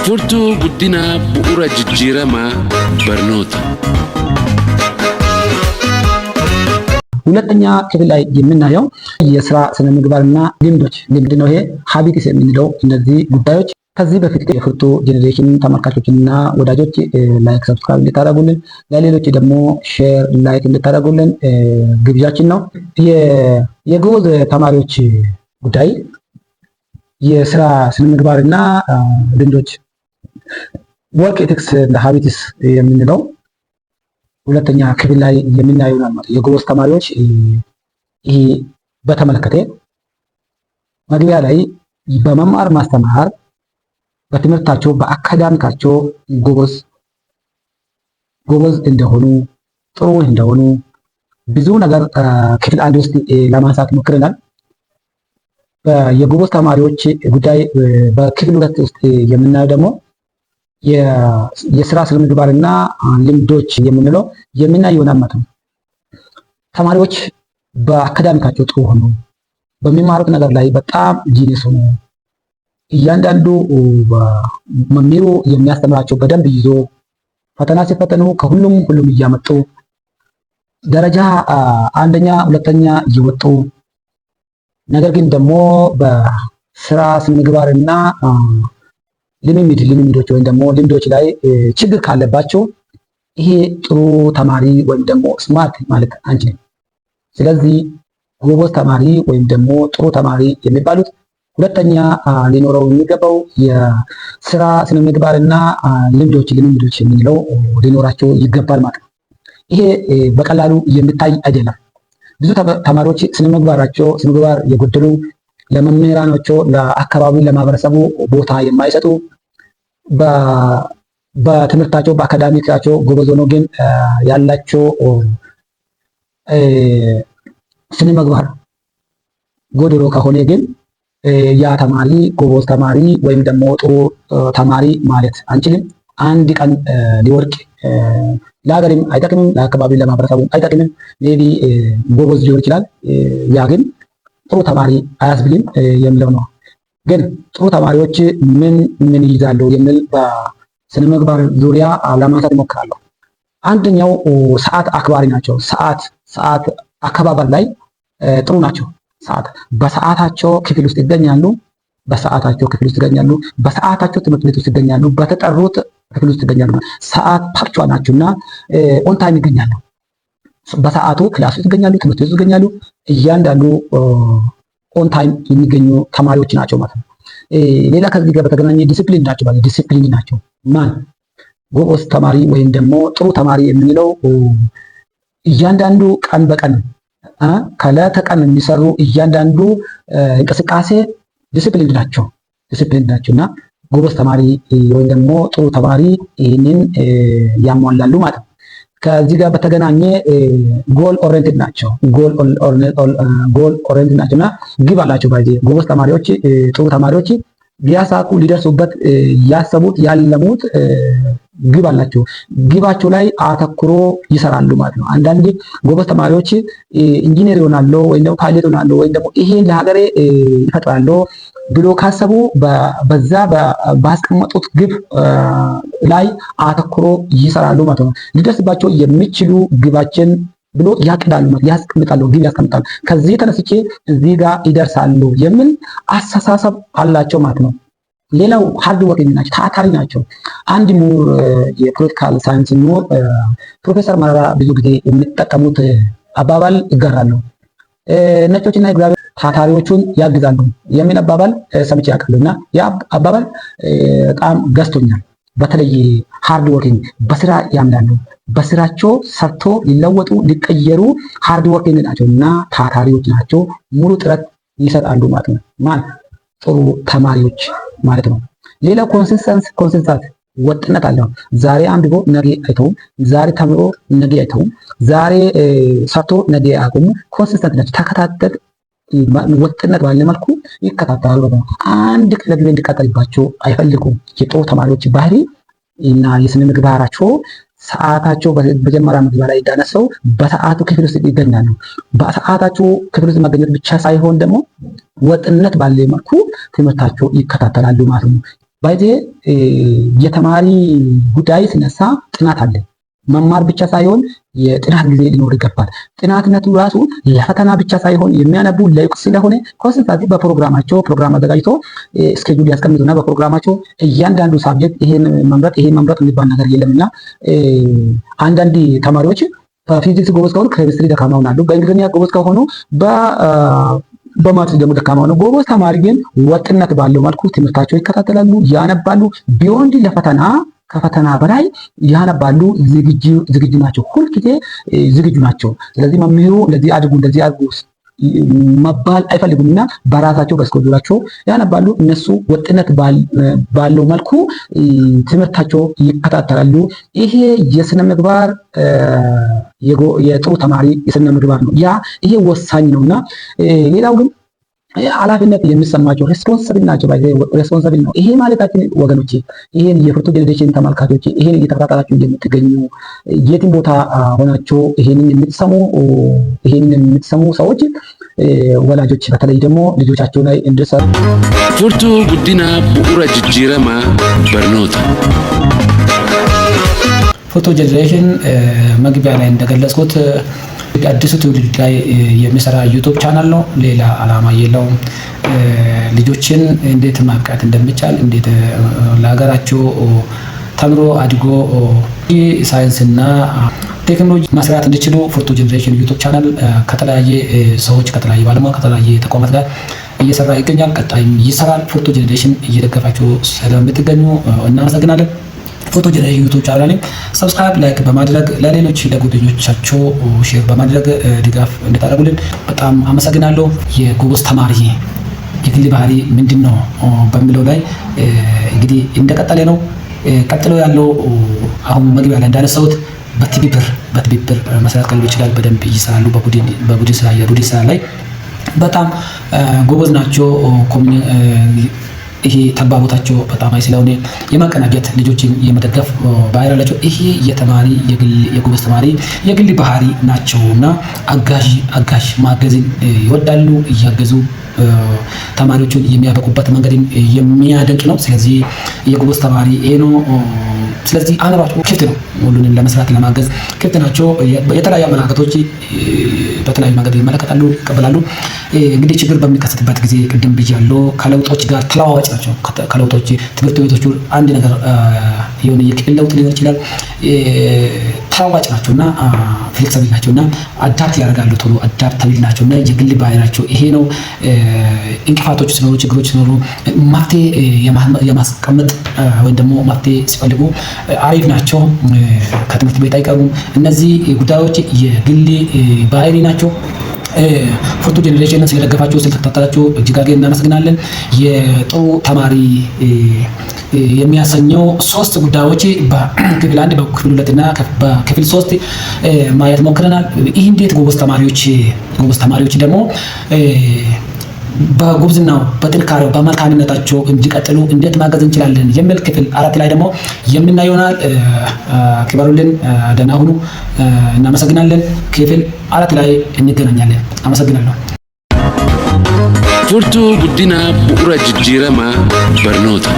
Furtuu guddinaa bu'uura jijjiiramaa barnoota. ሁለተኛ ክፍል ላይ የምናየው የስራ ስነ ምግባርና ልምዶች፣ ልምድ ነው። ይሄ habits የምንለው እነዚህ ጉዳዮች ከዚህ በፊት የፍርቱ ጄኔሬሽን ተመልካቾችና ወዳጆች like፣ subscribe እንድታደርጉልን፣ ለሌሎች ደግሞ share፣ like እንድታደርጉልን ግብዣችን ነው። የጎበዝ ተማሪዎች ጉዳይ፣ የስራ ስነ ምግባርና ልምዶች፣ work ethics habits የምንለው ሁለተኛ ክፍል ላይ የምናየው ይሆናል ማለት። የጎበዝ ተማሪዎች ይሄ በተመለከተ መግቢያ ላይ በመማር ማስተማር፣ በትምህርታቸው፣ በ academic ኣቸው ጎበዝ ጎበዝ እንደሆኑ፣ ጥሩ እንደሆኑ ብዙ ነገር ክፍል አንድ ውስጥ ለማንሳት ሞክረናል። የጎበዝ ተማሪዎች ጉዳይ በክፍል ሁለት ውስጥ የምናየው ደግሞ የስራ ስነ ምግባርና ልምዶች የምንለው የምናየው ይሆናል ማለት ነው። ተማሪዎች በ academic ኣቸው ጥሩ ሆኖ፣ በሚማሩት ነገር ላይ በጣም genius ሆኖ፣ እያንዳንዱ መምህሩ የሚያስተምራቸው በደንብ ይዞ፣ ፈተና ሲፈተኑ ከሁሉም ሁሉም እያመጡ፣ ደረጃ አንደኛ ሁለተኛ እየወጡ፣ ነገር ግን ደግሞ በስራ ስነ ምግባርና ልምምዶች ወይም ደግሞ ልምዶች ላይ ችግር ካለባቸው ይሄ ጥሩ ተማሪ ወይም ደግሞ smart ማለት አንችልም። ስለዚህ ጎበዝ ተማሪ ወይም ደግሞ ጥሩ ተማሪ የሚባሉት ሁለተኛ ሊኖረው የሚገባው የስራ ስነ ምግባርና ልምዶች የምንለው ሊኖራቸው ይገባል ማለት ነው። ይሄ በቀላሉ የሚታይ አይደለም። ብዙ ተማሪዎች ስነ ምግባራቸው ስነ ምግባር የጎደሉ፣ ለመምህራናቸው፣ ለአካባቢ፣ ለማህበረሰቡ ቦታ የማይሰጡ፣ በትምህርታቸው በ academic ኣቸው ጎበዝ ሆኖ ግን ያላቸው ስነ ምግባር ጎደሎ ከሆነ ግን ያ ተማሪ ጎበዝ ተማሪ ወይም ደግሞ ጥሩ ተማሪ ማለት አንችልም። አንድ ቀን ሊወድቅ ለሀገርም አይጠቅምም፣ ለአካባቢ ለማህበረሰቡ አይጠቅምም። Maybe ጎበዝ ሊሆን ይችላል። ያ ግን ጥሩ ተማሪ አያስብልም የሚለው ነው። ግን ጥሩ ተማሪዎች ምን ምን ይይዛሉ የሚል በስነ ምግባር ዙሪያ ለማንሳት እሞክራለሁ። አንደኛው ሰዓት አክባሪ ናቸው። ሰዓት አከባበር ላይ ጥሩ ናቸው። በሰዓታቸው ክፍል ውስጥ ይገኛሉ። በሰዓታቸው ክፍል ውስጥ ይገኛሉ። በሰዓታቸው ትምህርት ቤት ውስጥ ይገኛሉ። በተጠሩት ክፍል ውስጥ ይገኛሉ። ሰዓት punctual ናቸው እና on time ይገኛሉ። በሰዓቱ class ውስጥ ይገኛሉ፣ ትምህርት ቤት ውስጥ ይገኛሉ። እያንዳንዱ on time የሚገኙ ተማሪዎች ናቸው ማለት ነው። ሌላ ከዚህ ጋር በተገናኘ ዲሲፕሊን ናቸው። ዲሲፕሊን ናቸው። ማን ጎበዝ ተማሪ ወይም ደግሞ ጥሩ ተማሪ የምንለው እያንዳንዱ ቀን በቀን፣ ከዕለተ ቀን የሚሰሩ እያንዳንዱ እንቅስቃሴ ዲሲፕሊን ናቸው። ዲሲፕሊን ናቸው እና ጎበዝ ተማሪ ወይም ደግሞ ጥሩ ተማሪ ይህንን ያሟላሉ ማለት ነው። ከዚህ ጋር በተገናኘ goal oriented ናቸው። Goal oriented ናቸው እና ግብ አላቸው። By the way ጎበዝ ተማሪዎች፣ ጥሩ ተማሪዎች ሊያሳኩ፣ ሊደርሱበት ያሰቡት፣ ያለሙት ግብ አላቸው። ግባቸው ላይ አተኩሮ ይሰራሉ ማለት ነው። አንዳንድ ጎበዝ ተማሪዎች ኢንጂነር ይሆናለሁ ወይም ደግሞ ፓይለት ይሆናለሁ ወይም ደግሞ ይሄን ለሀገሬ ይፈጥራለሁ ብሎ ካሰቡ በዛ ባስቀመጡት ግብ ላይ አተኩሮ ይሰራሉ ማለት ነው። ሊደርስባቸው የሚችሉ ግባችን ብሎ ያቅዳሉ፣ ያስቀምጣሉ፣ ግብ ያስቀምጣሉ። ከዚህ ተነስቼ እዚህ ጋር ይደርሳሉ የሚል አስተሳሰብ አላቸው ማለት ነው። ሌላው hard working ናቸው፣ ታታሪ ናቸው። አንድ ምሁር፣ የ political science ምሁር ፕሮፌሰር መረራ ብዙ ጊዜ የሚጠቀሙት አባባል ይጋራሉ። ነጮችና እግዚአብሔር ታታሪዎቹን ያግዛሉ የሚል አባባል ሰምቼ ያውቃለሁ እና ያ አባባል በጣም ገዝቶኛል። በተለይ hard working፣ በስራ ያምናሉ። በስራቸው ሰርቶ ሊለወጡ፣ ሊቀየሩ hard working ናቸው እና ታታሪዎች ናቸው። ሙሉ ጥረት ይሰጣሉ ማለት ነው። ማን ጥሩ ተማሪዎች ማለት ነው። ሌላው consistent፣ ወጥነት አለው። ዛሬ አንብቦ ነገ አይተውም። ዛሬ ተምሮ ነገ አይተውም። ዛሬ ሰርቶ ነገ አያቆሙ። Consistent ናቸው። ተከታተል ወጥነት ባለ መልኩ ይከታተላሉ። አንድ ክፍለ ጊዜ እንዲቃጠልባቸው አይፈልጉም። የጥሩ ተማሪዎች ባህሪ እና የስነ ምግባራቸው ሰዓታቸው መጀመሪያ መግቢያ ላይ እንዳነሳው በሰዓቱ ክፍል ውስጥ ይገኛሉ። በሰዓታቸው ክፍል ውስጥ መገኘት ብቻ ሳይሆን ደግሞ ወጥነት ባለ መልኩ ትምህርታቸው ይከታተላሉ ማለት ነው። By the way የተማሪ ጉዳይ ሲነሳ ጥናት አለ። መማር ብቻ ሳይሆን የጥናት ጊዜ ሊኖር ይገባል። ጥናትነቱ ራሱ ለፈተና ብቻ ሳይሆን የሚያነቡ ለእውቀት ስለሆነ constantly በፕሮግራማቸው ፕሮግራም አዘጋጅቶ schedule ያስቀምጡና በፕሮግራማቸው እያንዳንዱ subject ይሄን መምረጥ ይሄን መምረጥ የሚባል ነገር የለምና አንዳንድ ተማሪዎች በፊዚክስ ጎበዝ ከሆኑ ኬሚስትሪ ደካማ ይሆናሉ። በእንግሊዝኛ ጎበዝ ከሆኑ በ maths ደግሞ ደካማ ነው። ጎበዝ ተማሪ ግን ወጥነት ባለው መልኩ ትምህርታቸው ይከታተላሉ፣ ያነባሉ። Beyond ለፈተና ከፈተና በላይ ያነባሉ። ዝግጁ ናቸው፣ ሁልጊዜ ዝግጁ ናቸው። ስለዚህ መምህሩ እንደዚህ አድርጉ እንደዚህ አድርጉ መባል አይፈልጉም እና በራሳቸው በ schedule ኣቸው ያነባሉ። እነሱ ወጥነት ባለው መልኩ ትምህርታቸው ይከታተላሉ። ይሄ የስነ ምግባር የጥሩ ተማሪ የስነ ምግባር ነው። ያ ይሄ ወሳኝ ነው እና ሌላው ግን ኃላፊነት የሚሰማቸው responsible ናቸው። Responsible ነው። ይሄ ማለታችን ወገኖቼ፣ ይሄን የፍርቱ Generation ተመልካቾች፣ ይሄን እየተከታተላችሁ የምትገኙ የትም ቦታ ሆናችሁ ይሄንን የምትሰሙ ሰዎች፣ ወላጆች በተለይ ደግሞ ልጆቻቸው ላይ እንዲሰሩ Furtuu guddinaa bu'uura jijjiiramaa barnoota. ፎቶ Generation መግቢያ ላይ እንደገለጽኩት አዲሱ ትውልድ ላይ የሚሰራ YouTube channel ነው። ሌላ አላማ የለውም። ልጆችን እንዴት ማብቃት እንደሚቻል፣ እንዴት ለሀገራቸው ተምሮ አድጎ ሳይንስና ቴክኖሎጂ መስራት እንዲችሉ ፎቶ Generation YouTube channel ከተለያየ ሰዎች፣ ከተለያየ ባለሙያ፣ ከተለያየ ተቋማት ጋር እየሰራ ይገኛል። ቀጣይም ይሰራል። ፎቶ Generation እየደገፋችሁ ስለምትገኙ እናመሰግናለን። ፎቶ Generation YouTube channel subscribe፣ like በማድረግ ለሌሎች ለጓደኞቻቸው share በማድረግ ድጋፍ እንድታደርጉልን በጣም አመሰግናለሁ። የጎበዝ ተማሪ የግል ባህሪ ምንድን ነው በሚለው ላይ እንግዲህ እንደቀጠለ ነው። ቀጥሎ ያለው አሁን መግቢያ ላይ እንዳነሳሁት በትብብር መስራት ከሌሎች ጋር በደንብ ይሰራሉ። በቡድን ስራ የቡድን ስራ ላይ በጣም ጎበዝ ናቸው። ይሄ ተግባቦታቸው በጣም high ስለሆነ የማቀናጀት ልጆችን የመደገፍ ባህሪ አላቸው። ይሄ የተማሪ የግል የጎበዝ ተማሪ የግል ባህሪ ናቸው እና አጋዥ ማገዝን ይወዳሉ። እያገዙ ተማሪዎቹን የሚያበቁበት መንገድን የሚያደንቅ ነው። ስለዚህ የጎበዝ ተማሪ ይሄ ነው። ስለዚህ አእምሯቸው ክፍት ነው። ሁሉንም ለመስራት ለማገዝ ክፍት ናቸው። የተለያዩ አመለካከቶች በተለያዩ መንገድ ይመለከታሉ፣ ይቀበላሉ። እንግዲህ ችግር በሚከሰትበት ጊዜ ቅድም ብያለሁ፣ ከለውጦች ጋር ተለዋዋጭ ናቸው። ከለውጦች ትምህርት ቤቶቹ አንድ ነገር የሆነ የክፍል ለውጥ ሊሆን ይችላል። ተለዋዋጭ ናቸው እና flexible ናቸው እና adapt ያደርጋሉ ቶሎ adaptable ናቸው እና የግል ባህሪያቸው ይሄ ነው። እንቅፋቶች ሲኖሩ፣ ችግሮች ሲኖሩ መፍትሄ የማስቀመጥ ወይም ደግሞ መፍትሄ ሲፈልጉ አሪፍ ናቸው። ከትምህርት ቤት አይቀሩም። እነዚህ ጉዳዮች የግል ባህሪ ናቸው። ፎቶ Generation ን ስለደገፋችሁ ስለተከታተላችሁ እጅግ አድርገን እናመሰግናለን። የጥሩ ተማሪ የሚያሰኘው ሶስት ጉዳዮች በክፍል አንድ፣ በክፍል ሁለት እና በክፍል ሶስት ማየት ሞክረናል። ይህ እንዴት ጎበዝ ተማሪዎች ደግሞ በጉብዝናው፣ በጥንካሬው፣ በመልካምነታቸው እንዲቀጥሉ እንዴት ማገዝ እንችላለን የሚል ክፍል አራት ላይ ደግሞ የምናየው ይሆናል። ክበሩልን፣ ደህና ሁኑ። እናመሰግናለን። ክፍል አራት ላይ እንገናኛለን። አመሰግናለሁ። Furtuu guddinaa bu'uura jijjiiramaa barnoota.